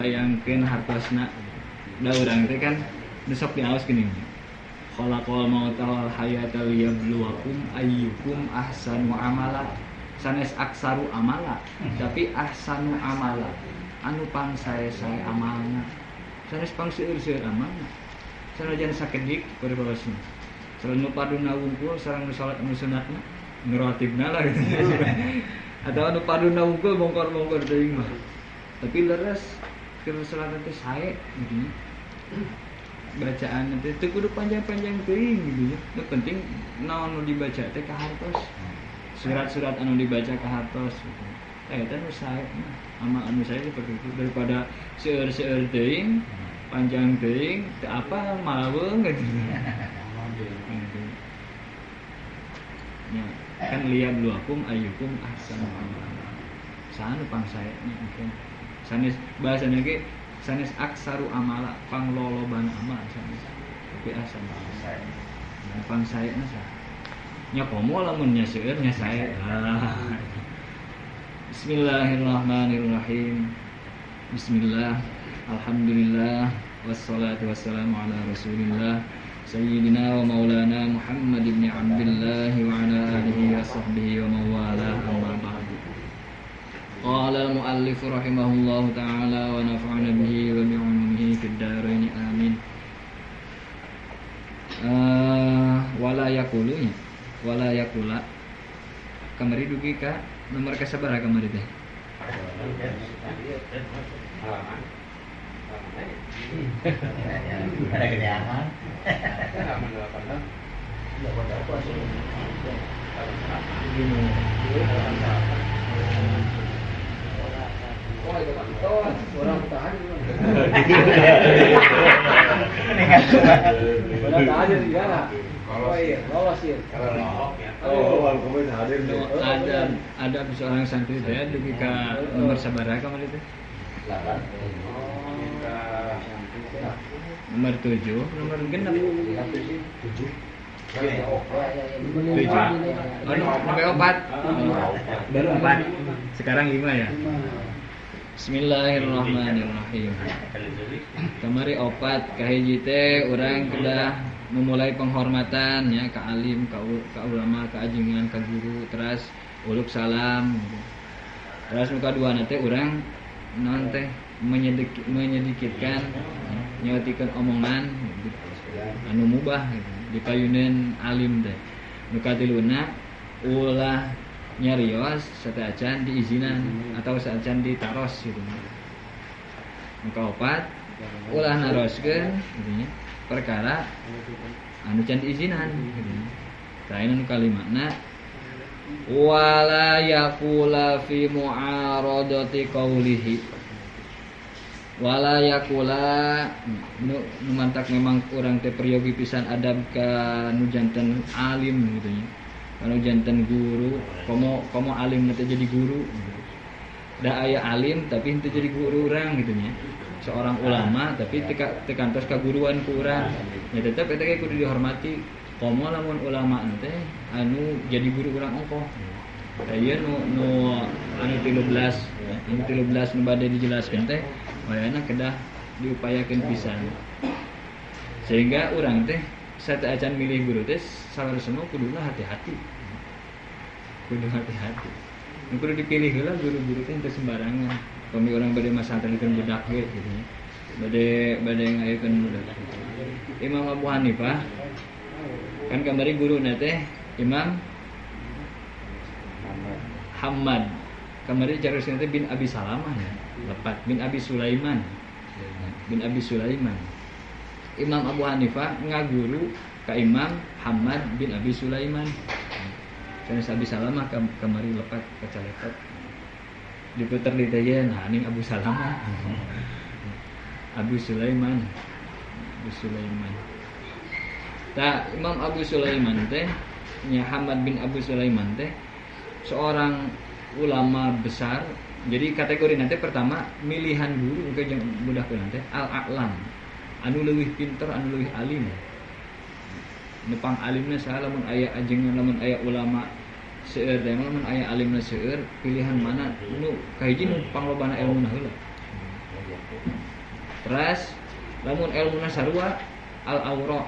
Bayangkeun hartosna da urang teh kan nu sok diaos geuning. Khalaqal mauta wal hayata liyabluwakum ayyukum ahsanu amala. Sanes aksaru amala, tapi ahsanu amala. Anu pangsae-sae amalna. Sanes pangseueur-seueur amalna. Sanajan sakedik perbarosna. Sareng nu paduna wungkul sareng nu salat nu sunatna, nu rawatibna lah gitu. Atau nu paduna wungkul bongkor-bongkor teuing mah. Tapi leres keur salat teh sae gitu. Bacaan teh teu kudu panjang-panjang teuing gitu ya. Nu penting naon nu dibaca teh kahartos. Surat-surat anu dibaca kahartos gitu. Eta nu sae mah ama anu sae seperti itu daripada seueur-seueur teuing, panjang teuing, teu apa malaweung gitu. Ya, kan liyabluwakum ayyukum ahsanu amala. Saha nu pangsaena mungkin. Sanes bahasana ge sanes aksaru amala panglolobana amal sanes. Tapi ahsanu amala. Nah, pangsaena saha? Nya komo lamun nya seueur nya sae. Bismillahirrahmanirrahim. Bismillah. Alhamdulillah wassalatu wassalamu ala Rasulillah Sayyidina wa maulana Muhammad ibn Abdullah wa ala alihi wa sahbihi wa mawala amma ba'du. Qala al-muallif rahimahullahu ta'ala wa nafa'ana bihi wa bi'ulumihi fid dharain amin. Wala yaqulunya wala yaqula kamari dugi ka nomor kasabaraha kamari teh? Ada keneangan. Orang tahan. Orang tahan ya. Oh iya, lolos ya. Ada seorang santri teh dugi ka nomor sabaraha kamari teh? 8. Nomor 7, nomor genep. 7. 7. Oh, sampai 4. Baru 4. Sekarang 5 ya. Bismillahirrahmanirrahim. Kamari 4 kahiji teh urang kedah memulai penghormatan ya ka alim, ka ulama, ka ajengan, ka guru, teras uluk salam gitu. Teras nu kadua teh urang naon teh menyedikitkan nyautikeun omongan gitu, anu mubah gitu dipayuneun alim teh. Nu katiluna ulah nyarios sateuacan diizinan atau saacan ditaros gitu. Nu kaopat ulah naroskeun gitu nya perkara anu can diizinan gitu. Tah nu kalimana wala yaqula fi mu'aradati qaulihi. Wala yaqula nu mantak memang urang teh peryogi pisan adab ka nu janten alim gitu nya. Anu janten guru, komo alim teh jadi guru. Da aya alim tapi henteu jadi guru urang gitu nya. Seorang ulama tapi teu kantos kaguruan ku urang. Ya tetep eta ge kudu dihormati. Komo lamun ulama teh anu jadi guru urang ongkoh. Tah ieu nu anu 13 ya, anu 13 nu bade dijelaskeun teh wayahna kedah diupayakeun pisan. Sehingga urang teh sateuacan milih guru teh salarusna kuduna hati-hati. Kudu hati-hati. Nu kudu dipilih heula guru-guru teh teu sembarangan. Pami urang bade masantrenkeun budak ge gitu nya. Bade ngayakeun budak. Imam Abu Hanifah kan kamari guruna teh Imam Hamad. Kamari carosna teh bin Abi Salamah ya. Lepat bin Abi Sulaiman. Bin Abi Sulaiman. Imam Abu Hanifah ngaguru ka Imam Hamad bin Abi Sulaiman. Sanes Abi Salamah kamari lepat kacalepet. Diputer di teh nah ning Abu Salamah. Abu Sulaiman. Abu Sulaiman. Tah Imam Abu Sulaiman teh nya Hamad bin Abu Sulaiman teh seorang ulama besar. Jadi kategori nanti pertama milihan guru engke jeung budak nanti al-a'lam. Anu leuwih pinter, anu leuwih alim. Nu pang alimna saha lamun aya ajengan, lamun aya ulama seueur teh lamun aya alimna seueur, pilihan mana nu kahiji nu panglobana ilmuna heula. Teras lamun elmuna sarua al aura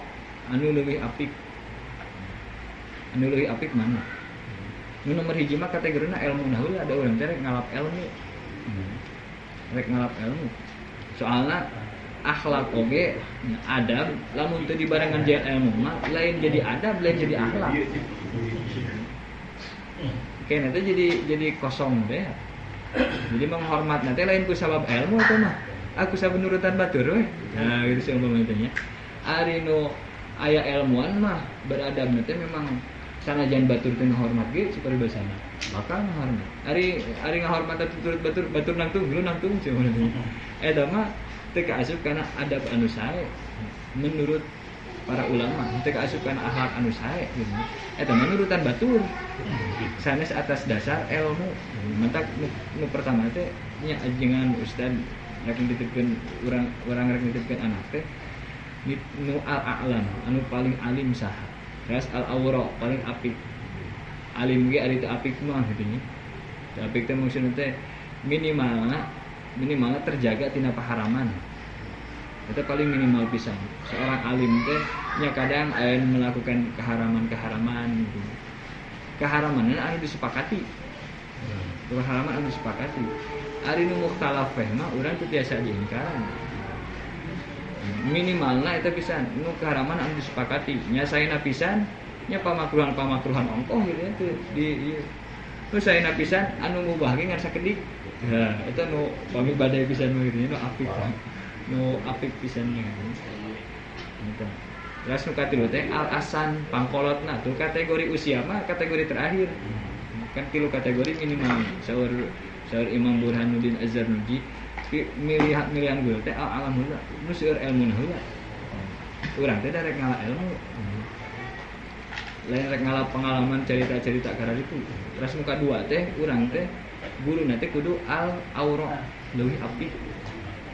anu leuwih apik. Anu leuwih apik mana? Nu nomor hiji mah kategorina elmuna heula da urang teh rek ngalap ilmu. Rek ngalap ilmu. Soalna akhlak oge adab lamun teu dibarengan jeung ilmu mah lain jadi adab, lain jadi akhlak. Kayaknya teh jadi kosong deh. Jadi menghormat nanti lain ku sabab ilmu atau mah aku sabab nurutan batur we. Nah gitu sih umpamanya teh nya. Ari nu aya ilmuan mah beradab nanti memang sanajan batur teh ngahormat ge saparibasana. Bakal ngahormat. Ari ari ngahormat turut batur batur nangtung lu nangtung cenah. Eta mah teu kaasup kana adab anu sae menurut para ulama, teu kaasup kana akhlak anu sae gitu. Eta mah nurutan batur. Sanes atas dasar ilmu. Mentak nu pertama teh nya ajengan ustad rek nitipkeun urang rek nitipkeun anak teh nu al-a'lam, anu paling alim saha. Terus al-awra paling apik. Alim ge ari teu apik mah kitu nya. Teu apik teh maksudna teh minimalna terjaga tina paharaman. Itu paling minimal pisan. Seorang alim teh nya kadang aya melakukan keharaman-keharaman gitu. Keharaman anu disepakati. Keharaman anu disepakati. Ari nu mukhtalaf mah urang teu tiasa diingkaran. Minimalna eta pisan nu keharaman anu disepakati. Nya saena pisan nya pamakruhan-pamakruhan ongkoh gitu ya teu di ieu. Nu saena pisan anu mubah ge ngan sakedik. Nah, eta nu pami badai pisan mah gitu nu apik. Nu apik pisan nya. Gitu. Terus nu katilu teh al asan pangkolotna tuh kategori usia mah kategori terakhir. Kan tilu kategori minimal. Saur saur Imam Burhanuddin Az-Zarnuji milihan guru teh al alam heula nu seueur elmuna heula. Urang teh rek ngala ilmu. Lain rek ngala pengalaman cerita-cerita kararitu. Terus nu kadua teh urang teh guru teh kudu al aura leuwih apik.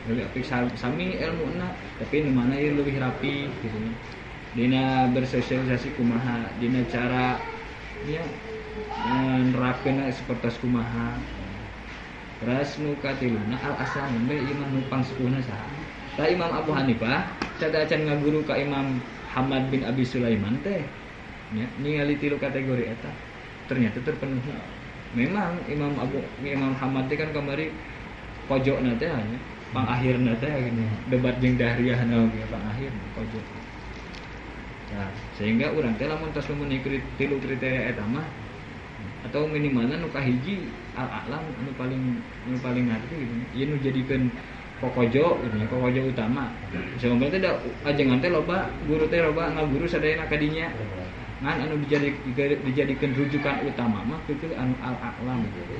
Leuwih apik sami elmuna tapi nu mana ieu leuwih rapi gitu nya. Dina bersosialisasi kumaha, dina cara nya nerapkeun sapertos kumaha. Terus nu katiluna al asan nembe ieu mah nu pangsepuhna saha. Tah Imam Abu Hanifah sadacan ngaguru ka Imam Hamad bin Abi Sulaiman teh nya ningali tilu kategori eta ternyata terpenuhi. Memang Imam Hamad teh kan kamari pojokna teh nya pangakhirna teh gini debat jeung Dahriyah na oge pangakhir pojok. Nah, sehingga urang teh lamun tos memenuhi tilu kriteria eta mah atau minimalna nu kahiji al-a'lam anu paling ngarti gitu. Ieu nu jadikeun kokojo gitu nya, kokojo utama. Saeumpama teh da ajengan teh loba guru teh loba ngaguru sadayana ka dinya. Ngan anu dijadikeun rujukan utama mah kitu anu al-a'lam gitu.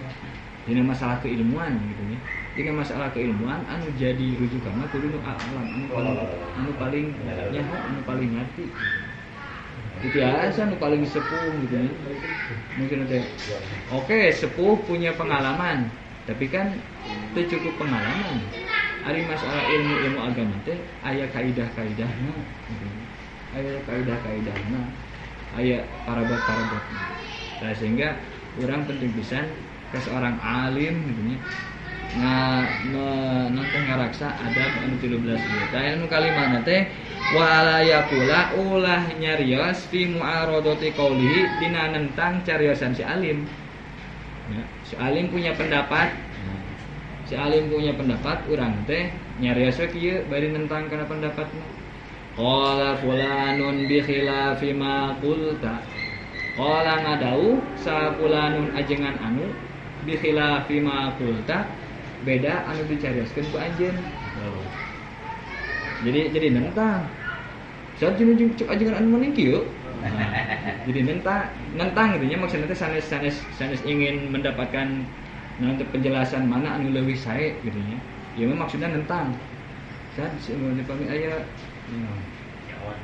Dina masalah keilmuan gitu nya. Dina masalah keilmuan anu jadi rujukan mah kudu nu al-a'lam anu paling nyaho anu paling ngarti. Biasa nu paling sepuh gitu ya. Mungkin teh. Oke, sepuh punya pengalaman, tapi kan teu cukup pengalaman. Ari masalah ilmu-ilmu agama teh aya kaidah-kaidahna gitu. Aya kaidah-kaidahna, aya parabat-parabatna. Nah, sehingga urang penting pisan ke seorang alim gitu nya. Nonton ngaraksa adab anu 13 ieu. Tah anu kalimana teh wala yaqula ulah nyarios fi mu'aradati qaulihi dina nentang cariosan si alim. Ya, si alim punya pendapat. Si alim punya pendapat urang teh nyarios we kieu bari nentang kana pendapatna. Qala fulanun bi khilafi ma qulta. Qala ngadau sa fulanun ajengan anu bi khilafi ma qulta beda anu dicarioskeun ku anjeun. Jadi nentang. Saat jeung cek ajengan anu maneh kieu. Nah, jadi nentang gitu nya maksudna teh sanes ingin mendapatkan nanti penjelasan mana anu leuwih sae gitu nya. Ieu mah maksudna nentang. Saat semuanya pami aya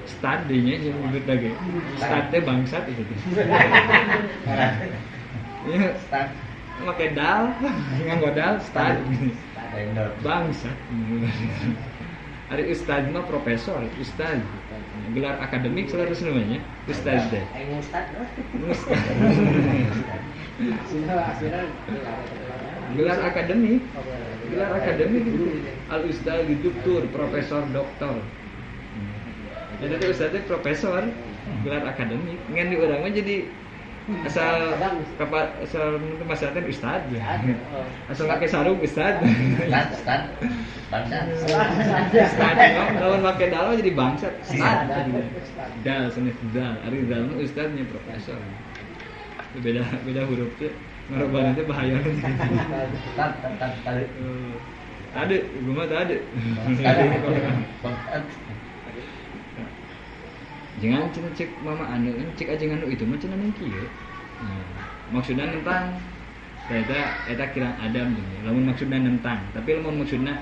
stad deui nya jeung nyebut lagi. Stad teh bangsat itu teh. Ieu stad make dal, nganggo dal stad. Bangsat. Ari ustad mah profesor, ustad. Gelar akademik selaras namanya, ustad teh. Ustad. Ustad. Gelar akademik. Gelar akademik gitu. Al ustaz doktor, profesor, doktor. Jadi teh ustaz teh profesor, gelar akademik. Ngan di urang mah jadi asal asal masyarakat ustaz. Asal make sarung ustaz. Ustaz. Bangsat. Ustaz. Lawan make dal jadi bangsat. Ustaz. Dal sanes dal. Ari dal mah ustaznya profesor. Beda beda huruf teh. Ngarobana teh bahaya. Ustaz, tadi. Ada, gua mah tadi. Jangan cenah cek mama anu, cek ajengan nu itu mah cenah nang kieu. Maksudna nentang eta kirang adam jeung lamun maksudna nentang, tapi lamun maksudna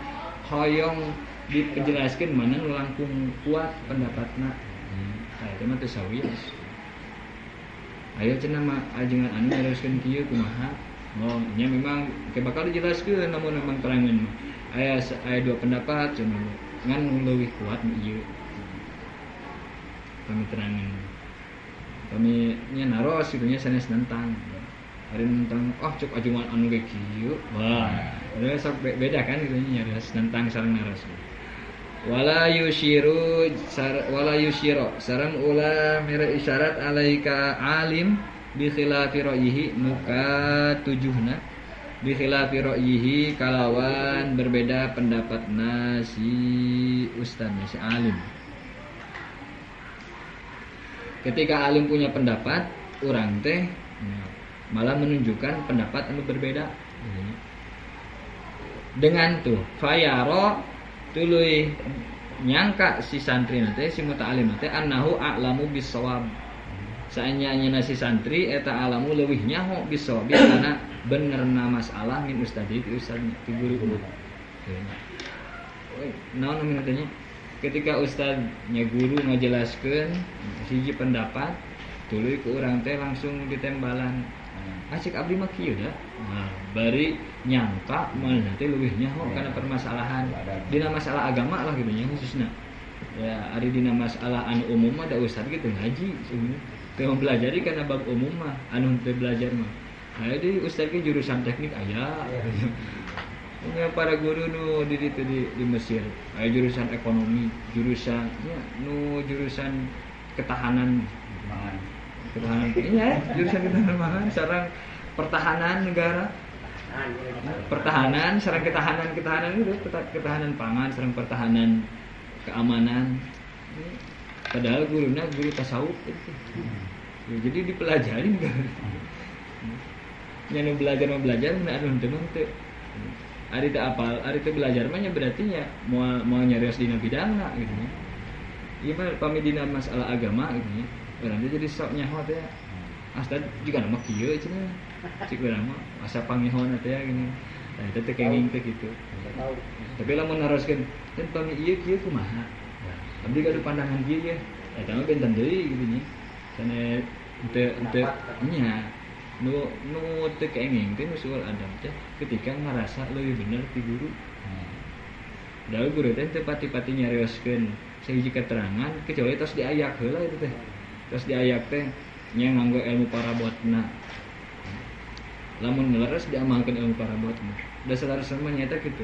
hoyong dijelaskeun mana nu langkung kuat pendapatna. Tah eta mah teu sawios. Ayo cenah mah ajengan anu nyarioskeun kieu kumaha? Oh, nya memang ke bakal dijelaskeun lamun memang terangan mah. Aya dua pendapat cenah ngan nu leuwih kuat nu ieu. Kami terangan kami nya naros gitu nya sanes nentang hari nentang oh cek ajengan anu ge kieu wah ada sok beda kan gitu nya nyarios nentang sareng naros wala yushiru wala yushiro sareng ulah mere isyarat alaika alim bi khilafi ra'yihi muka tujuhna bi khilafi ra'yihi kalawan berbeda pendapatna si ustadna si alim. Ketika alim punya pendapat, orang teh malah menunjukkan pendapat anu berbeda. Dengan tuh fayaro tuluy nyangka si santri teh si muta'alim teh annahu a'lamu bissawab. Saanya-nya si santri eta alamu leuwih nyaho bissawab karena benerna masalah min ustadi ti ustadnya ti guru. Naon namina teh nya? Ketika ustadznya guru ngajelaskeun hiji pendapat tuluy ke urang teh langsung ditembalan cek abdi mah kieu da. Nah, bari nyangka manehna teh leuwih nyaho kana permasalahan dina masalah agama lah gitu nya khususna. Ya ari dina masalah anu umum mah da ustad ge teu ngaji sebenarnya. Teu mempelajari kana bab umum mah anu teu belajar mah. Nah, di ustad ge jurusan teknik aya. Nya para guru nu di ditu di Mesir, aya jurusan ekonomi, jurusan nya nu jurusan ketahanan pangan. Ketahanan iya, jurusan ketahanan pangan sareng pertahanan negara. Pertahanan sareng ketahanan itu, ketahanan pangan sareng pertahanan keamanan. Padahal guruna guru tasawuf itu. Ya, jadi dipelajari kan. Nya nu belajar mah belajar, nu anu henteu mah teu. Ari teu apal, ari teu belajar mah nya berarti nya moal nyarios dina bidangna gitu nya. Ieu mah pami dina masalah agama gitu nya. Urang teh jadi sok nyaho teh. Astad juga mah kieu cenah. Cik urang mah asa pangihona teh gini. Nah eta teh kenging teh kitu. Tapi lamun naroskeun, "Teh pami ieu kieu kumaha?" Abdi gaduh pandangan kieu ye. Eta mah benten deui gitu nya. Sanes teu teu nya. Nu teu kenging teh nu suul adam teh ketika ngarasa leuwih bener ti guru. Da guru teh teu pati-pati nyarioskeun sahiji keterangan kecuali tos diayak heula itu teh. Tos diayak teh nya nganggo ilmu parabotna. Lamun leres diamalkeun ilmu parabotna. Da salarasna mah nyaeta kitu.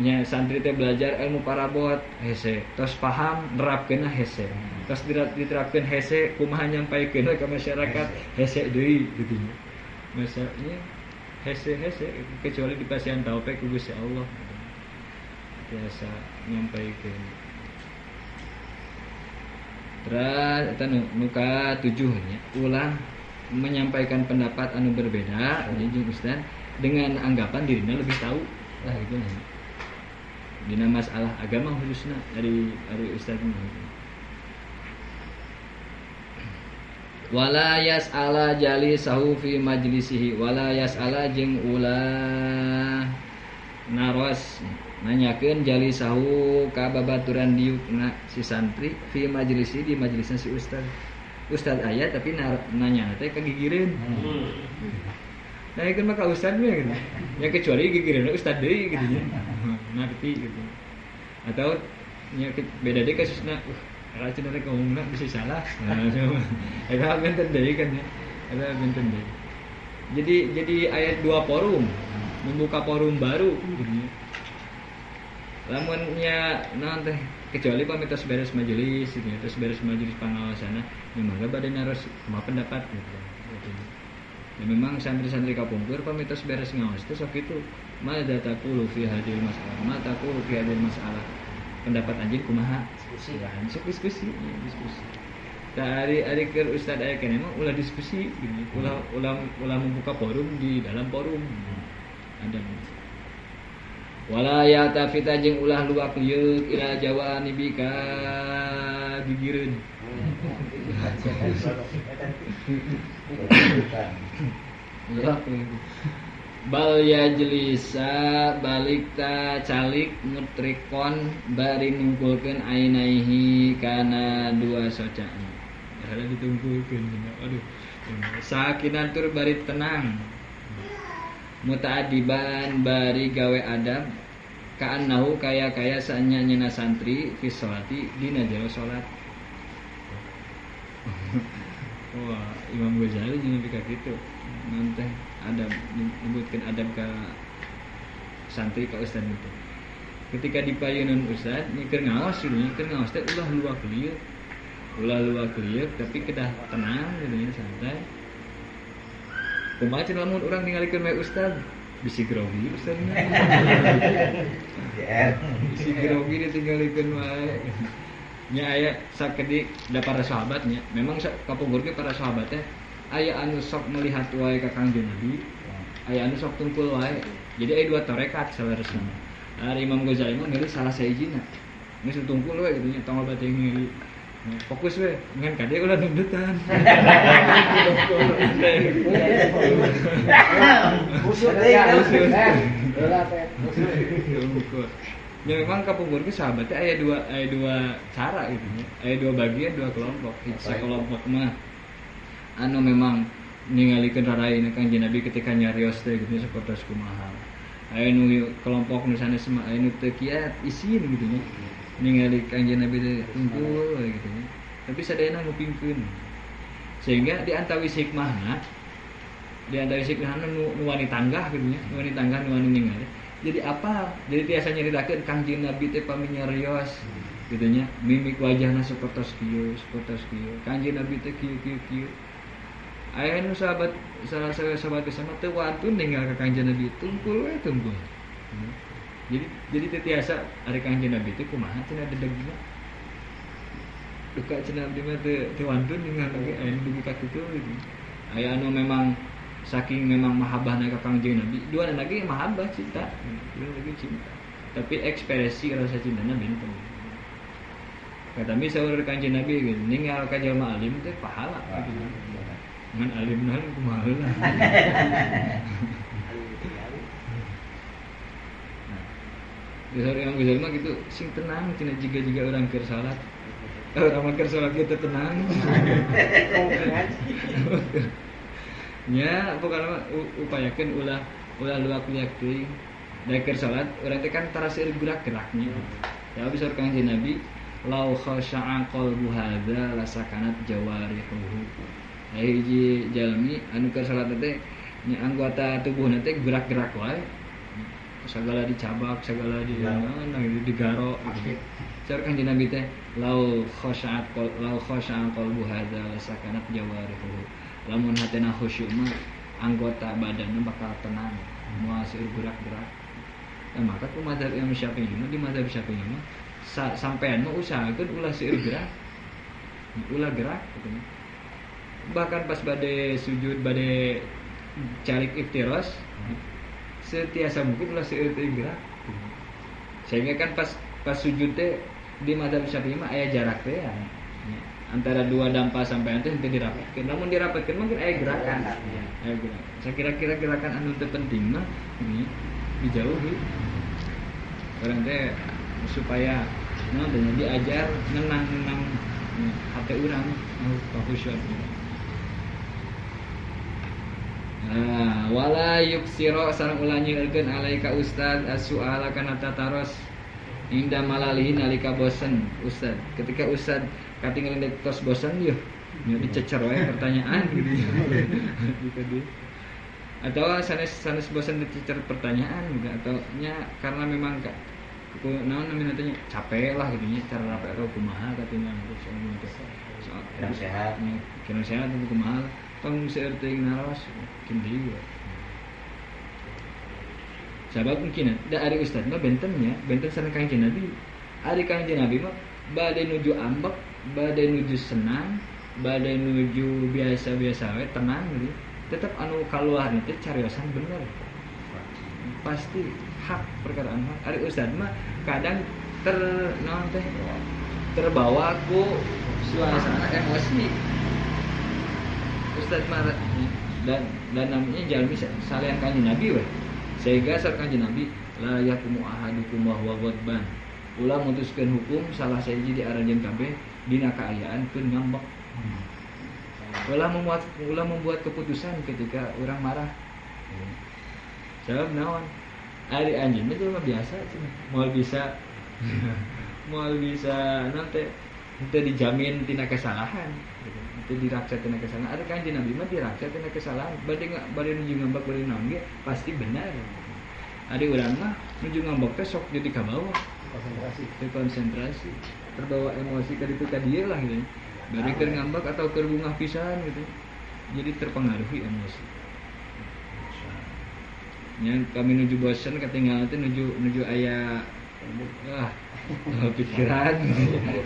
Nya santri teh belajar ilmu parabot hese, tos paham nerapkeunna hese. Tos diterapkeun hese kumaha nyampaikeun ka masyarakat hese deui kitu nya. Masanya hese-hese kecuali di pasian taufik ku Gusti Allah. Biasa nyampaikeun. Terus eta nu ka-7 nya, ulah menyampaikan pendapat anu berbeda jeung ustaz dengan anggapan dirinya lebih tahu lah gitu nya. Dina masalah agama khususnya dari ustaz ini. Wala yas'ala jalisahu fi majlisihi wala yas'ala jeung ulah naros nanyakeun jalisahu ka babaturan diukna si santri fi majlisi di majlisna si ustaz. Ustaz aya tapi nanya teh ka gigireun. Nah, ieu mah ka ustaz we gitu. Ya kecuali gigireun ustaz deui gitu nya. Ngerti gitu. Atau nya beda deui kasusna. Racun rek ngomongna bisa salah. Nah, eta benten deui kan ya. Eta benten deui. Jadi ayat dua forum. Membuka forum baru gitu. Lamun nya naon teh kecuali pami tos beres majelis gitu ya, terus beres majelis pangaosana nya mangga bade naros kumaha pendapat gitu. Ya memang santri-santri kapungkur pami tos beres ngaos teh sok kitu. Ma taqulu fi hadhil masalah, ma taqulu fi hadhil masalah. Pendapat anjeun kumaha? Diskusi kan. Sok diskusi, ya, diskusi. Tah ari keur ustad aya keneh mah ulah diskusi gitu. Ulah membuka forum di dalam forum. Ada. Wala ya tafita jeung ulah luak lieuk ila jawani bika gigireun. Bal yajlisa balik ta calik mutrikon bari nungkulkeun ainaihi kana dua socana. Ada ditungkulkeun aduh. Sakinan tur bari tenang. Mutaadiban bari gawe adab kaannahu kaya-kaya saanya-nyana santri fi sholati dina jero salat. Wah, Imam Ghazali jeung nepi ka kitu. Naon teh adab nyebutkeun adab ka santri ka ustad itu. Ketika dipayunan ustad keur ngaos gitu, keur ngaos teh ulah luak lieu. Ulah luak lieu tapi kedah tenang gitu nya santai. Kumaha cenah lamun urang ningalikeun we ustad bisi grogi ustadna. Bisi grogi ditinggalikeun wae. Nya aya sakedik da para sahabatnya. Memang kapungkur ge para sahabat teh aya anu sok melihat wae ka Kangjeng Nabi, aya anu sok tungkul wae. Jadi aya dua tarekat saleresna. Ari Imam Ghazali mah milih salah sahijina. Geus tungkul we kitu nya tong loba teuing ningali. Fokus we ngan kade ulah nundutan. Busuk deui. Heula teh. Ya memang kapungkur ge sahabatnya aya dua cara gitu nya. Aya dua bagian, dua kelompok. Sakelompok mah anu memang ningalikeun raraina Kangjeng Nabi ketika nyarios teh gitu sapertos kumaha. Aya nu kelompok nu sanes mah aya nu teu kiat isin gitu nya. Ningali Kangjeng Nabi teh tungkul we gitu nya. Tapi sadayana ngupingkeun. Sehingga di antawis hikmahna nu wani tanggah gitu nya, nu wani tanggah nu wani ningali. Jadi apa? Jadi tiasa nyaritakeun Kangjeng Nabi teh pami nyarios gitu nya, mimik wajahna sapertos kieu, sapertos kieu. Kangjeng Nabi teh kieu kieu kieu. Aya nu sahabat salah sahabat bersama teu wantun ninggal ka Kangjeng Nabi tungkul we tungkul. Jadi teu tiasa ari Kangjeng Nabi teh kumaha cenah dedegna. Duka cenah abdi mah teu wantun ninggal oge aya nu dugi ka kitu gitu. Aya anu memang saking memang mahabbahna ka Kangjeng Nabi, dua lagi mahabbah cinta, dua lagi cinta. Tapi ekspresi rasa cintana benten. Kata mi saur Kangjeng Nabi gitu, ninggal ka jelema alim teh pahala gitu. Ngan alim naon kumaha heula. Nah, Imam Ghazali mah gitu, sing tenang cenah jiga-jiga urang keur salat. Urang mah keur salat ge teu tenang. Nya pokona mah upayakeun ulah luak liak teuing. Da keur salat urang teh kan tara seueur gerak-geraknya. Ya bisa Kangjeng Nabi lau khasha'a qalbu hadza lasakanat jawarihuhu. Aya hiji jalmi anu keur salat teh nya anggota tubuhna teh gerak-gerak wae. Sagala dicabak, sagala di naon digaro. Saur Kangjeng Nabi teh lau khasha'a qalbu hadza lasakanat jawarihuhu. Lamun hatena khusyuk mah anggota badanna bakal tenang, moal seueur gerak-gerak. Nah, maka ku mazhab Imam Syafi'i mah di mazhab Syafi'i mah sampean mah usahakeun ulah seueur gerak. Ulah gerak gitu. Bahkan pas bade sujud bade calik iftiros setiasa mungkin ulah seueur teuing gerak. Sehingga kan pas sujud teh di mazhab Syafi'i mah aya jarak teh ya. Antara dua dampa sampean teh henteu dirapatkeun. Lamun dirapatkeun mungkin aya gerakan. Aya gerakan. Sakira-kira gerakan anu teu penting mah ini dijauhi. Urang teh supaya naon teh diajar nenang-nenang hate urang khusyuk. Nah, wala yuksiro sareng ulah nyeurkeun alaika ustaz as-su'ala kana tataros inda malalihi nalika bosen ustaz. Ketika ustaz katinggalan dek tos bosen yeuh, nya dicecer wae pertanyaan gitu. Gitu. Atau sanes bosan dicecer pertanyaan gitu atau nya karena memang naon namina teh capek lah gitu nya cara rapi atau kumaha katanya soal kurang sehat nya kurang sehat atau kumaha tong seueur teuing naros mungkin deui we. Sabab mungkin da ari ustad mah benten nya benten sareng Kangjeng Nabi. Ari Kangjeng Nabi mah bade nuju ambek, bade nuju senang, bade nuju biasa-biasa we tenang gitu. Tetap anu kaluar teh cariosan bener. Pasti hak perkataan hak. Ari ustad mah kadang terbawa ku suasana emosi. Ustad mah dan namanya jalmi salian Kanjeng Nabi we. Sehingga saat Kanjeng Nabi la yakumu ahadukum wa huwa ghadban. Ulah mutuskeun hukum salah sahiji di aranjeun kabeh dina kaayaan keun ngambek. Ulah membuat keputusan ketika orang marah. Sebab naon? Ari anjeun mah mah biasa cenah. Moal bisa naon teh teu dijamin tina kesalahan gitu. Teu diraksa tina kesalahan. Ari Kanjeng Nabi mah diraksa tina kesalahan. Bade nuju ngambek bade naon ge pasti benar. Ari urang mah nuju ngambek teh sok jadi kabawa. Konsentrasi. Terbawa emosi ka ditu ka dieu lah gitu. Bari keur ngambek atau keur bungah pisan gitu. Jadi terpengaruhi emosi. Nya kami nuju bosen ketinggalan teh nuju aya pikiran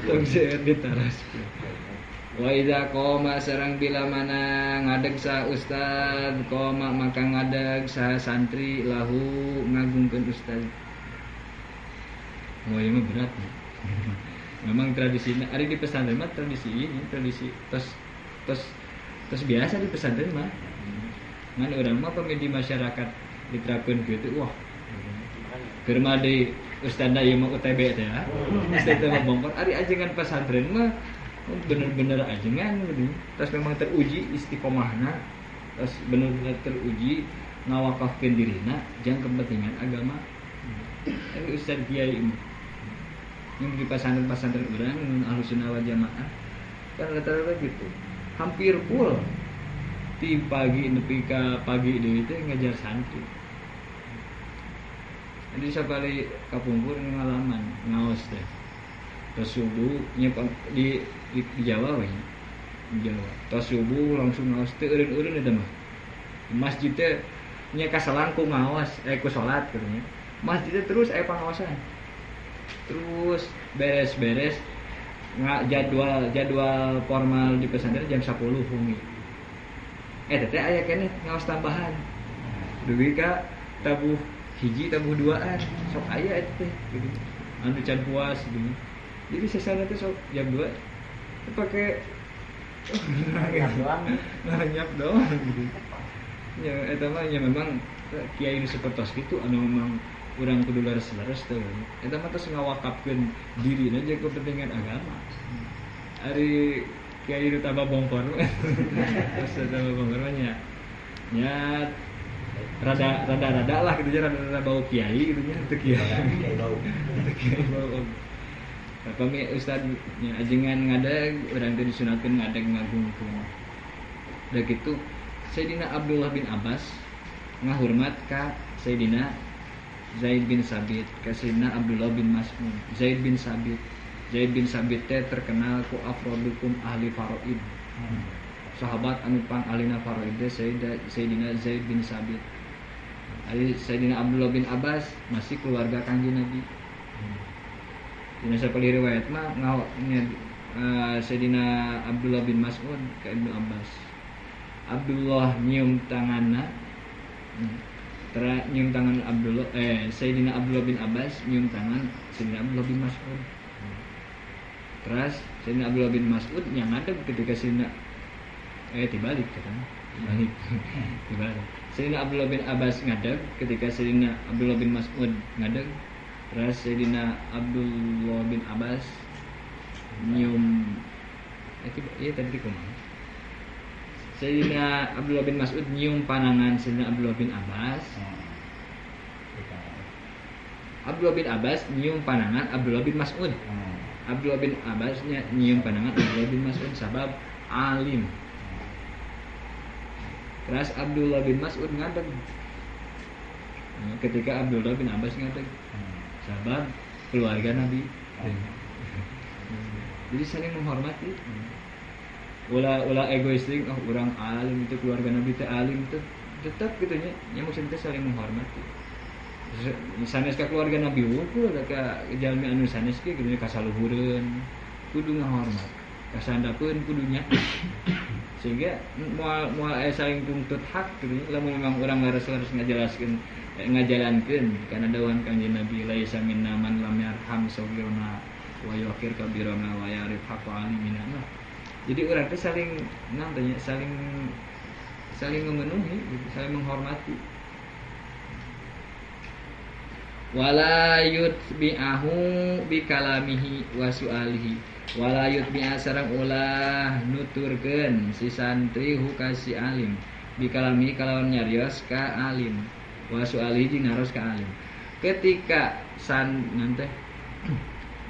tong seueur ditaros. Wa idza qoma sareng bila mana ngadeg sa ustad qoma maka ngadeg sa santri lahu ngagungkeun ustad. Wah, ini berat ya. Memang tradisinya ari di pesantren mah tradisi ini tradisi tos tos biasa di pesantren mah. Ngan urang mah pami di masyarakat diterapkeun kitu wah. Keur mah deui ustadna ieu mah UTB teh ya. Ustad teh mah bongkar ari ajengan pesantren mah bener-bener ajengan gitu. Terus memang teruji istiqomahna, terus bener-bener teruji ngawakafkeun dirina jang kepentingan agama. Ari ustad kiai mah yang di pesantren-pesantren urang Ahlussunnah wal Jamaah kan rata-rata gitu. Hampir full ti pagi nepi ka pagi deui teh ngajar santri. Jadi sakali kapungkur ngalaman ngaos teh. Tos subuh nya di Jawa we. Di Jawa. Tos subuh langsung ngaos teh eureun-eureun eta mah. Masjid teh nya kaselang ku ngaos ku salat kitu nya. Masjid teh terus aya pangaosan. Terus beres-beres nggak jadwal formal di pesantren jam 10 wengi. Teh aya keneh ngaos tambahan. Dugi ka tabuh hiji tabuh duaan sok aya eta teh gitu. Anu can puas gitu. Jadi sesana teh sok jam 2 pake nanyap doang gitu. Ya eta mah nya memang kiai nu sapertos kitu anu memang urang kudu leres-leres teh. Eta mah tos ngawakafkeun dirina jeung kepentingan agama. Ari kiai nu tambah bongkor. Terus tambah bongkor mah nya nya rada-rada lah gitu nya, rada-rada bau kiai gitu nya, teu kiai bau. Teu kiai bau. Pami ustad nya ajengan ngadeg urang teh disunatkeun ngadeg ngagungkeun. Da kitu Sayyidina Abdullah bin Abbas ngahurmat ka Sayyidina Zaid bin Sabit, ka Sayyidina Abdullah bin Mas'ud. Zaid bin Sabit. Zaid bin Sabit teh terkenal ku afrodukum ahli faraid. Sahabat anu pangalina faraid teh Sayyidina Zaid bin Sabit. Ari Sayyidina Abdullah bin Abbas masih keluarga Kangjeng Nabi. Dina sapali riwayat mah Sayyidina Abdullah bin Mas'ud ka Ibnu Abbas. Abdullah nyium tanganna, nyium tangan Abdullah, Sayyidina Abdullah bin Abbas nyium tangan Sayyidina Abdullah bin Mas'ud. Terus Sayyidina Abdullah bin Mas'ud yang ngadeg ketika Sayyidina dibalik kan? Dibalik. Dibalik. Sayyidina Abdullah bin Abbas ngadeg ketika Sayyidina Abdullah bin Mas'ud ngadeg. Terus Sayyidina Abdullah bin Abbas nyium iya tadi kumaha? Sayyidina Abdullah bin Mas'ud nyium panangan Sayyidina Abdullah bin Abbas. Abdullah bin Abbas nyium panangan Abdullah bin Mas'ud. Abdullah bin Abbas nyium panangan Abdullah bin Mas'ud sabab alim. Keras Abdullah bin Mas'ud ngadeg. Ketika Abdullah bin Abbas ngadeg. Sabab keluarga Nabi. Jadi saling menghormati. Ulah egoistik, oh orang alim itu keluarga Nabi teh alim itu tetap gitu nya. Nya maksudnya saling menghormati. Sanes ka keluarga Nabi wungkul ka jalmi anu sanes ge kitu ka saluhureun kudu ngahormat. Ka sandapeun kudunya. Sehingga moal aya saling tuntut hak gitu nya. Lamun memang urang leres-leres ngajelaskeun ngajalankeun kana dawuhan Kanjeng Nabi laisa minna man lam yarham saghirana wa yuqir kabirana wa yarif haqqa alimina. Jadi orang teh saling nantanya saling memenuhi, gitu, saling menghormati. Wala yutbi'ahu bikalamihi wa su'alihi. Wala yutbi'a sareng ulah nuturkeun si santri hu ka si alim bikalamihi kalawan nyarios ka alim wa su'alihi jeung naros ka alim. Ketika san nante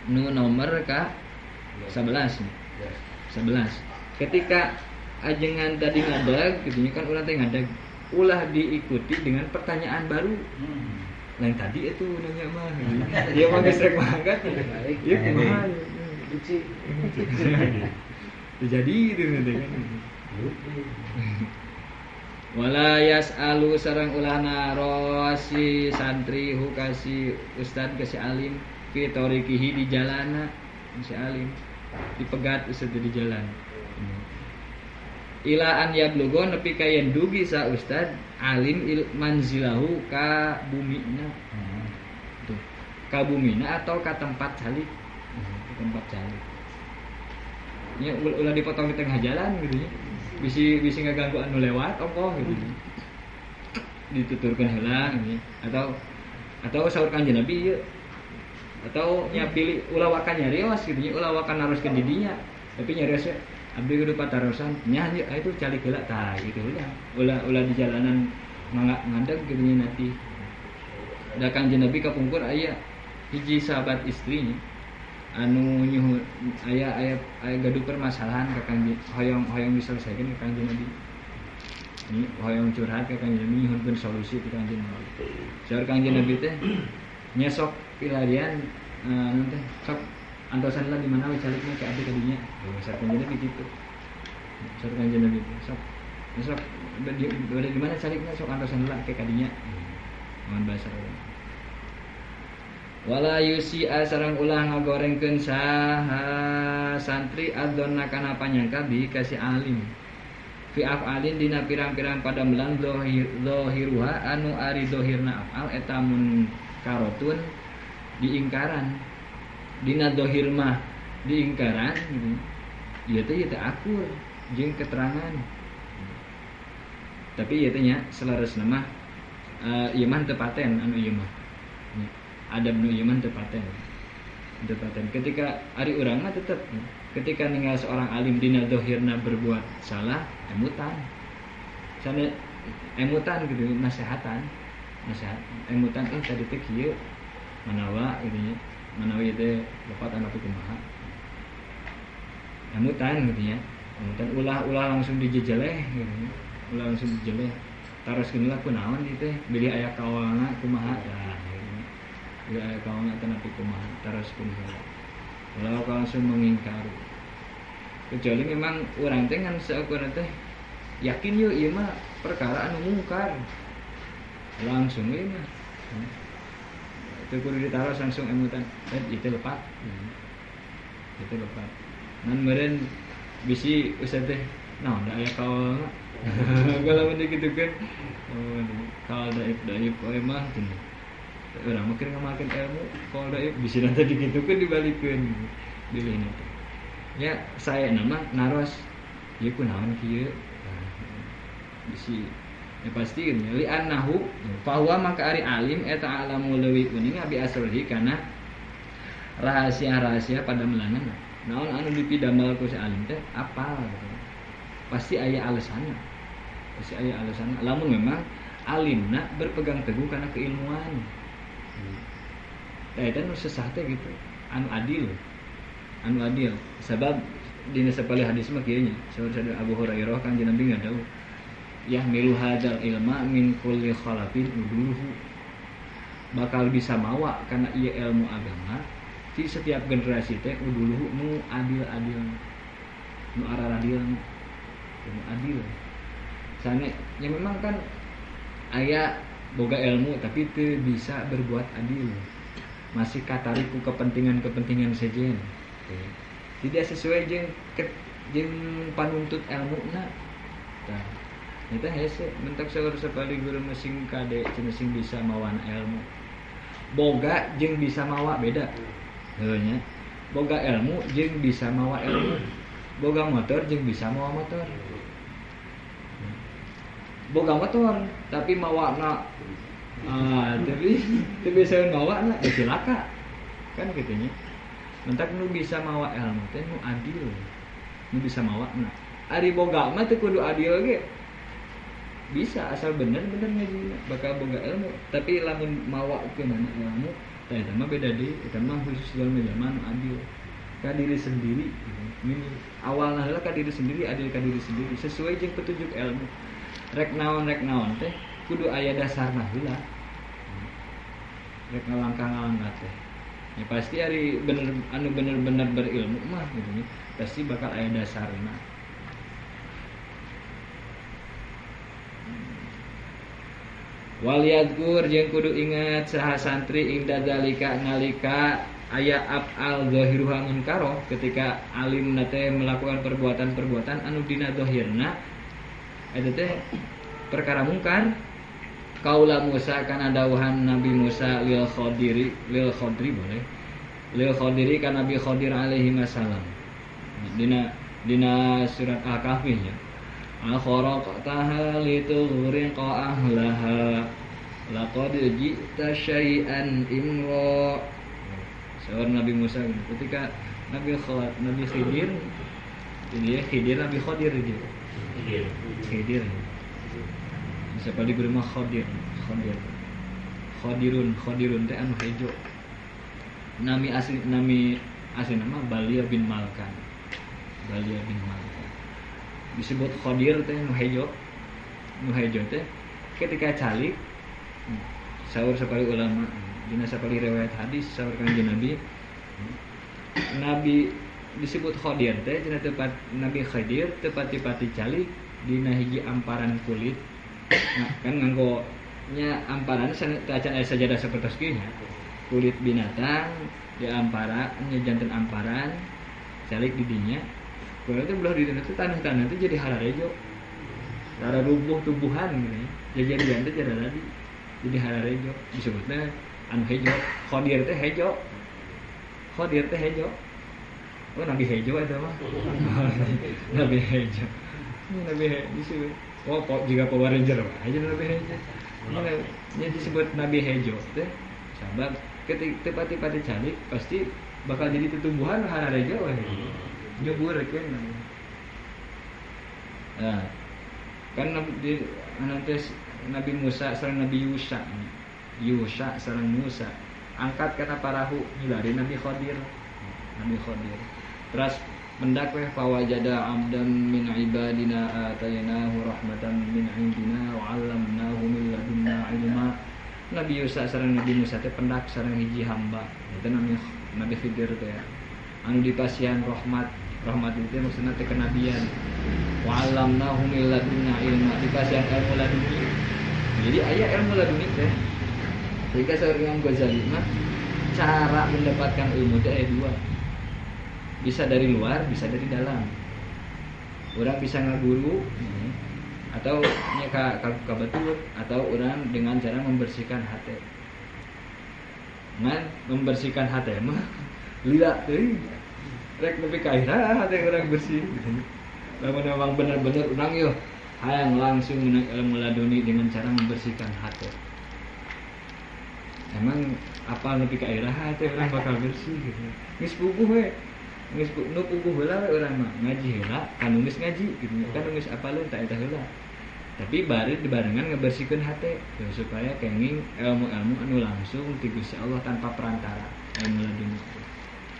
nu nomor ka 11 nih. 11. Ketika ajengan tadi ngadag, gitu kan ulah teh ngadag, ulah diikuti dengan pertanyaan baru. Lain tadi itu nanya mah. Ieu mah geus rek mangkat. Ieu kumaha? Lucu. Terjadi itu nanti kan. Wala yas'alu sareng ulah naros si santri hu ka si ustad ka si alim fi tariqihi di jalana si alim dipegat ustad di jalan. Ila an yablugo nepi ka yen dugi sa ustad alim manzilahu ka bumina. Tuh, ka bumina atau ka tempat calik. Ke tempat calik. Nya ulah dipotong di tengah jalan gitu nya. Bisi ngaganggu anu lewat ongkoh gitu. Dituturkeun heula gitu. Atau saur Kanjeng Nabi ieu. Atau nya pilih ulah waka nyarios gitu nya, ulah waka naroskeun di dinya. Tapi nyariosnya abdi kudu patarosan nya itu calik heula tah gitu ulah. Ulah di jalanan ngadeg gitu nya nanti. Da Kanjeng Nabi kapungkur aya hiji sahabat istrinya anu nyuhun aya gaduh permasalahan ka Kanjeng hoyong diselesaikan ka Kanjeng Nabi. Ini hoyong curhat ka Kanjeng Nabi nyuhunkeun solusi ka Kanjeng Nabi. Saur Kanjeng Nabi teh nya sok pilarian anu teh sok antosan lah di mana we calikna ka abdi kadinya. Saur Kanjeng Nabi kitu. Saur Kanjeng Nabi sok sok berada di mana calikna sok antosan lah ke kadinya. Mohon bahasa urang. Wala yusi'a sareng ulah ngagorengkeun saha santri adzonna kana panyangka bi ka si alim. Fi af'alin dina pirang-pirang padamelan zahiruha anu ari zahirna af'al eta munkarotun diingkaran. Dina zahir mah diingkaran gitu. Ieu teh akur jeung keterangan. Tapi ieu teh nya saleresna mah ieu mah teu paten anu ieu mah. Adab nu ieu mah teu paten. Teu paten. Ketika ari urang mah tetep ketika ninggal seorang alim dina zahirna berbuat salah emutan. Sana emutan gitu nasehatan. Nasihat emutan tadi teh kieu manawa gitu nya. Manawa ieu teh lepat anu kumaha. Emutan gitu nya. Emutan ulah langsung dijejeleh gitu nya. Ulah langsung dijejeleh. Taroskeun lah kunaon ieu teh bilih aya kawalna kumaha tah gitu nya. Bilih aya kawalna teh nepi kumaha taroskeun heula. Ulah langsung mengingkari. Kecuali memang urang teh ngan saukurna teh yakin yeuh ieu mah perkara anu mungkar. Langsung ieu mah. Teu kudu ditaros langsung emutan. Itu lepat. Itu lepat. Ngan meureun bisi ustaz teh naon da aya kawalna. Kalau mun dikitukeun kawal daib we mah cenah. Urang mah keur ngamalkeun ilmu kawal daib bisi nanti dikitukeun dibalikeun bilihna teh. Ya saya nama naros ieu kunaon kieu. Bisi ya pasti nya li annahu fa huwa maka ari alim eta alamu leuwih uninga bi asrihi kana rahasia-rahasia padamelanna. Naon anu dipidamel ku si alim teh apal gitu. Pasti aya alasanna. Pasti aya alasanna. Lamun memang alimna berpegang teguh kana keilmuan. Nah, eta nu sesah teh gitu, anu adil. Anu adil. Sabab dina sapalih hadis mah kieu nya. Saur Abu Hurairah Kanjeng Nabi ngadawuh. Yahmilu hadzal ilma min kulli khalafin uduluhu. Bakal bisa mawa karena ieu ilmu agama di setiap generasi teh uduluhu nu adil-adil, nu araradil, nu adil. Sane ya memang kan aya boga ilmu tapi teu bisa berbuat adil. Masih katarik ku kepentingan-kepentingan sejen. Tidak sesuai jeung jeung panuntut ilmuna. Tah eta hese mentak saur sapali guru masing kade cenah sing bisa mawana ilmu. Boga jeung bisa mawa beda. Heuh nya. Boga ilmu jeung bisa mawa ilmu. Boga motor jeung bisa mawa motor. Boga motor tapi mawana tapi teu bisa mawana ya cilaka. Kan kitu nya. Mentak nu bisa mawa ilmu teh nu adil. Nu bisa mawana. Ari boga mah teu kudu adil ge. Bisa asal bener-bener ngaji bakal boga ilmu, tapi lamun mawa keunana ilmu tah eta mah beda deui, eta mah khusus jalma-jalma nu adil ka diri sendiri. Ini awalna heula ka diri sendiri, adil ka diri sendiri sesuai jeung petunjuk ilmu. Rek naon teh kudu aya dasarna heula. Rek ngalangkah-ngalangkah teh ya pasti ari bener anu bener-bener berilmu mah gitu nya, pasti bakal aya dasarna. Wal yadkur jeung kudu ingat saha santri inda zalika nalika aya af'al zahiruha munkaro, ketika alim teh melakukan perbuatan-perbuatan anu dina zahirna eta teh perkara mungkar. Kaula Musa kana dawuhan Nabi Musa lil Khadiri, lil Khadri boleh, lil Khadiri kana Nabi Khadir alaihi wasallam dina surat Al-Kahfi nya. Akharaqtaha litughriqa ahlaha laqad ji'ta syai'an imra. Saur Nabi Musa ketika Nabi Khidir, ini ya Khidir Nabi Khadir dia. Khidir. Bisa pada guru mah Khadir, Khadir. Khadirun, Khadirun teh anu hejo. Nami asli nama Balia bin Malkan. Balia bin Malkan. Disebut Khadir teh nu hejo. Nu hejo teh ketika calik saur sapali ulama dina sapali riwayat hadis saur kanjeng Nabi, Nabi disebut Khadir teh dina tepat Nabi Khadir tepati-pati calik dina hiji amparan kulit. Nah, kan nganggo nya amparan acan aya sajadah sapertos kieu nya. Kulit binatang di amparan nya janten amparan calik di dinya. Kalau itu belah di itu tanah-tanah itu jadi hararejo, hara rubuh tumbuhan gitu ya. Jajarian itu jadi lagi, jadi hararejo. Disebutnya anu hejo, Khadir teh hejo, Khadir teh hejo. Oh Nabi hejo itu mah, Nabi hejo, Nabi hejo disebut. Oh kok juga Power Ranger aja Nabi hejo. Ini disebut Nabi hejo teh, sabab ketika pati-pati calik pasti bakal jadi tumbuhan hararejo. Nyubur kan. Nah, kan nanti Nabi Musa sareng Nabi Yusha. Yusha sareng Musa angkat kana parahu nyulari Nabi Khadir. Nabi Khadir. Terus mendak weh fawajada 'abdan min ibadina atainahu rahmatan min indina wa 'allamnahu min ladunna ilma. Nabi Yusha sareng Nabi Musa teh pendak sareng hiji hamba. Eta namanya Nabi Khidir teh. Anu dipasihan rahmat. Rahmat itu maksudnya teh kenabian. Wa 'allamnahu min ladunna ilma, dipasihan ilmu laduni. Jadi aya ilmu laduni teh. Sehingga saur Imam Ghazali mah cara mendapatkan ilmu teh aya dua. Bisa dari luar, bisa dari dalam. Orang bisa ngaguru atau nya ka kabatur atau orang dengan cara membersihkan hati. Ngan membersihkan hati mah lila teuing. Rek nepi ka akhirna hati urang bersih gitu. Lamun memang bener-bener urang yeuh hayang langsung menang ilmu laduni dengan cara membersihkan hati. Emang apa nepi ka akhirna hati urang bakal bersih gitu. Geus puguh we. Geus nu puguh heula we urang mah ngaji heula, kanu geus ngaji gitu. Kan geus apaleun ta eta heula. Tapi bari dibarengan ngebersihkeun hati supaya kenging ilmu-ilmu anu langsung ti Gusti Allah tanpa perantara ilmu laduni.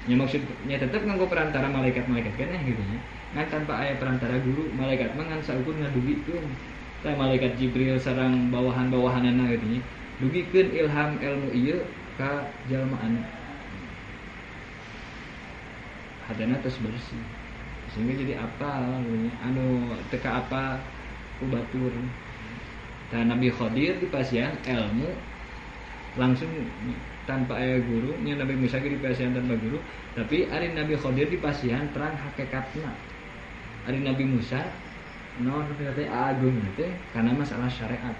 Ya maksudnya tetep nganggo perantara malaikat-malaikat kan gitu nya. Ngan tanpa aya perantara guru, malaikat mah ngan saukur ngadugikeun. Tah malaikat Jibril sareng bawahan-bawahanana kitu nya. Dugikeun ilham ilmu ieu ka jalma anu hatena tos bersih. Sehingga jadi apal anu teu ka apa ku batur. Tah Nabi Khadir dipasihan ilmu langsung tanpa aya guru, nya Nabi Musa ge dipasihan tanpa guru, tapi ari Nabi Khadir dipasihan terang hakikatna. Ari Nabi Musa non teh agung teh karena masalah syariat.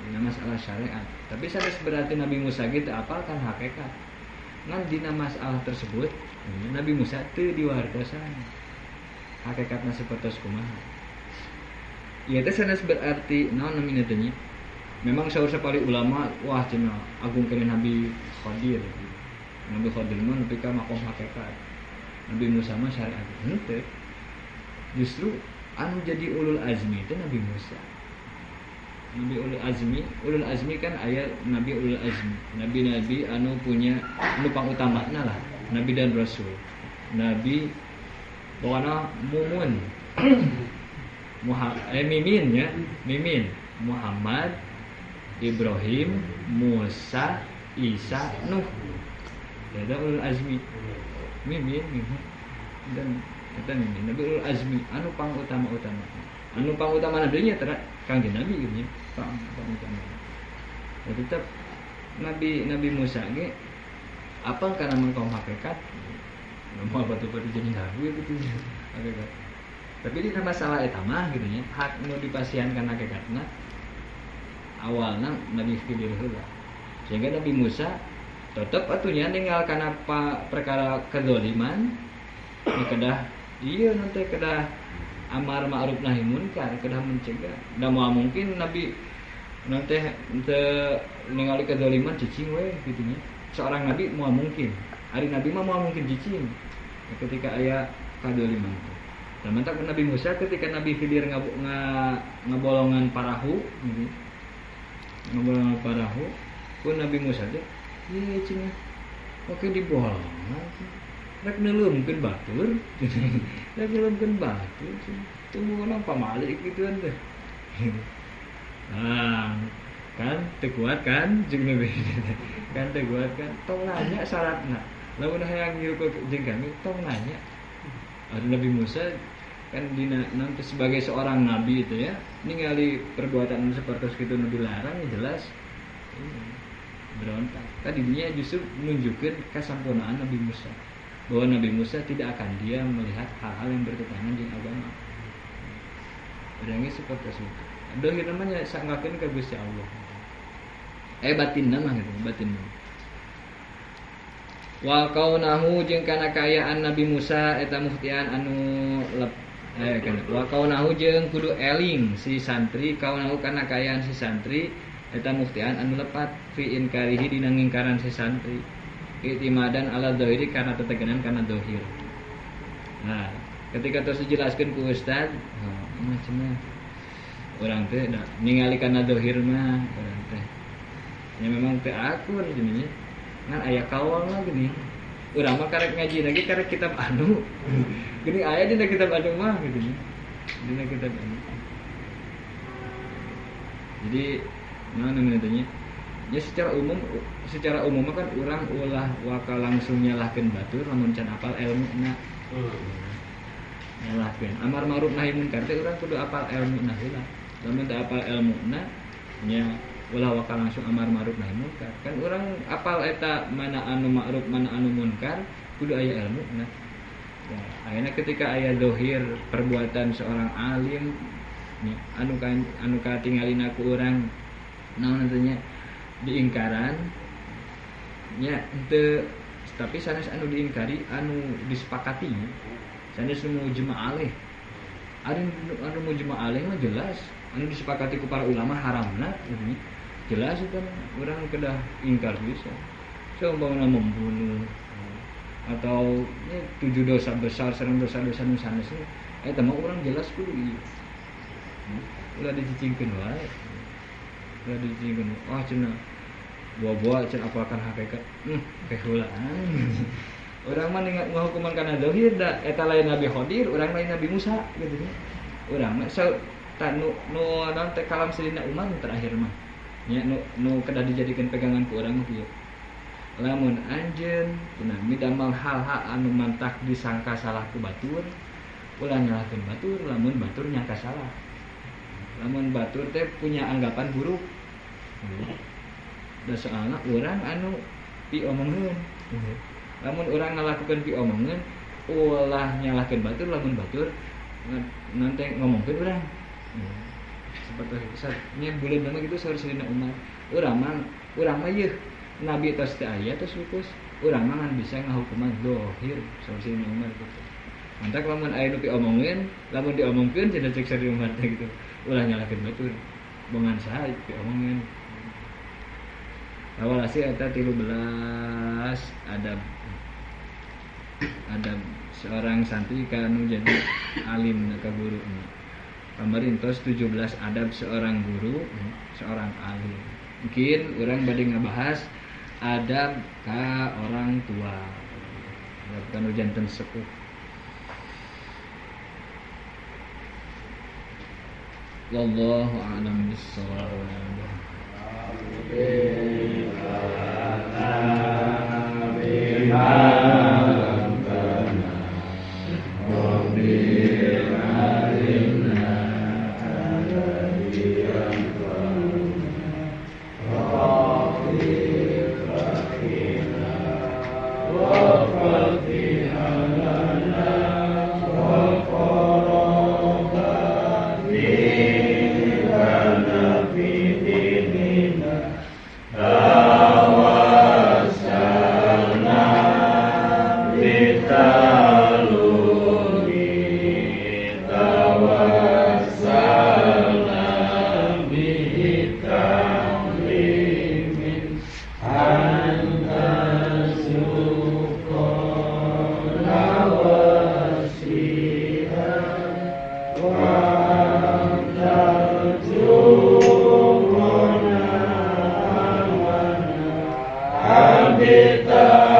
Dina masalah syariat. Tapi sanes berarti Nabi Musa ge teu apal kan hakikat. Ngan dina masalah tersebut Nabi Musa teu diwartosan. Hakikatna sapertos kumaha. Ieu teh sanes berarti naon namina teh nya. Memang saur sapali ulama wah cenah agung keneh Nabi Khadir. Nabi Khadir mah nepi ka makom hakikat. Nabi Musa mah syariat. Henteu. Justru anu jadi ulul azmi itu Nabi Musa. Nabi ulul azmi kan aya Nabi ulul azmi. Nabi-nabi anu punya anu pangutamana lah, nabi dan rasul. Nabi pokona mumun. Mimin ya, mimin. Muhammad, Ibrahim, Musa, Isa, Nuh. Eta ulul azmi. Mimin, mimin. Dan eta mimin. Nabi ulul azmi anu pangutama-utama. Anu pangutama deui nya Kangjeng Nabi gitu nya, pangutama. Ya tetep Nabi Musa ge apal kana mangkom hakikat. Moal batu-batu jadi nabi gitu hakikat. Tapi di masalah eta mah gitu nya, hak nu dipasihan kana hakikatna awalna Nabi Khidir heula. Sehingga Nabi Musa tetep atuh nya ninggal kana perkara kezaliman kedah ieu nanti kedah amar ma'ruf nahi munkar, kedah mencegah. Da moal mungkin Nabi nanti teu ningali kezaliman cicing we kitu nya. Seorang nabi moal mungkin. Ari nabi mah moal mungkin cicing ketika aya kadzaliman. Nah, mantak Nabi Musa ketika Nabi Khidir ngabolongan parahu gitu. Ngabolongan parahu ku Nabi Musa teh ieu cenah oke dibolongan rek neuleumkeun batur. Rek neuleumkeun batur tungguan pamali gituan teh. Nah, kan teu kuat kan jeung Nabi. Kan teu kuat kan tong nanya syaratna. Lamun hayang ngirup jeung kami tong nanya. Ada Nabi Musa kan dina nanti sebagai seorang nabi itu ya ningali perbuatan seperti itu nu dilarang ya jelas berontak. Kan didinya justru menunjukkan kesampurnaan Nabi Musa. Bahwa Nabi Musa tidak akan diam melihat hal-hal yang bertentangan dengan agama. Orangnya seperti itu. Dohir namanya sanggakeun ka Gusti Allah. Batin nama gitu, batin nama. Wa kaunahu jeung kana kaayaan Nabi Musa eta muhtian anu lep kana. Wa kaunahu jeung kudu eling si santri, kaunahu kana kaayaan si santri eta muhtian anu lepat fi inkarihi dina ngingkaran si santri. Itimadan ala dohiri karena tetegenan karena dohir. Nah, ketika terus dijelaskan ku ustad, oh, cenah urang teh ningali kana dohir mah urang teh. Ya memang teh akur jadinya. Ngan aya kawal mah gini. Urang mah karek ngaji lagi karek kitab anu. Gini aya dina kitab anu mah gitu nya. Dina kitab anu. Jadi naon namanya teh nya? Ya secara umum kan urang ulah waka langsung nyalahkeun batur lamun can apal elmuna. Nyalahkeun amar ma'ruf nahi munkar teh urang kudu apal elmuna heula. Lamun teu apal elmuna nya ulah waka langsung amar ma'ruf nahi munkar. Kan urang apal eta mana anu ma'ruf mana anu munkar kudu aya elmuna. Ya, ayeuna ketika aya dohir perbuatan seorang alim nya anu katingalina ku urang naon teh nya diingkaran nya henteu, tapi sanes anu diingkari anu disepakati nya sanes nu mujma alaih. Anu mujma alaih mah jelas anu disepakati ku para ulama haramna gitu. Jelas itu urang kedah ingkar bisa. Seumpamana membunuh atau nya 7 dosa besar sareng dosa-dosa nu sanes eta mah urang jelas kudu ieu. Ulah dicicingkeun wae. Ulah dicicingkeun. Wah cenah buah-buah cenah apalkan hakikat. Keheulaan. Urang mah ningat ngahukuman kana zahir da eta lain Nabi Khadir, urang lain Nabi Musa gitu nya. Urang mah Tah nu nu naon teh kalam Sayyidina Umar nu terakhir mah. Nya nu nu kedah dijadikeun pegangan ku urang mah kieu. Lamun anjeun cenah midamel hal-hal anu mantak disangka salah ku batur, ulah nyalahkeun batur lamun batur nyangka salah. Lamun batur teh punya anggapan buruk. Da soalna urang anu piomongeun. Lamun urang ngalakukeun piomongeun, ulah nyalahkeun batur lamun batur nanti ngomongkeun urang. Seperti itu. Nya buleun mah kitu saur Sayyidina Umar. Urang mah yeuh Nabi tos teu aya tos lupus. Urang mah ngan bisa ngahukuman zahir saur Sayyidina Umar gitu. Mantak lamun aya nu piomongeun, lamun diomongkeun cenah cek Sayyidina Umar teh gitu. Ulah nyalahkeun batur. Bongan saha piomongeun. Awal hasil eta 13 adab adab seorang santri kanu jadi alim ka guru. Kamarin tos 17 adab seorang guru, seorang alim. Mungkin urang bade ngabahas adab ka orang tua. Adab kanu janten sepuh. Wallahu a'lam bissawab. Kita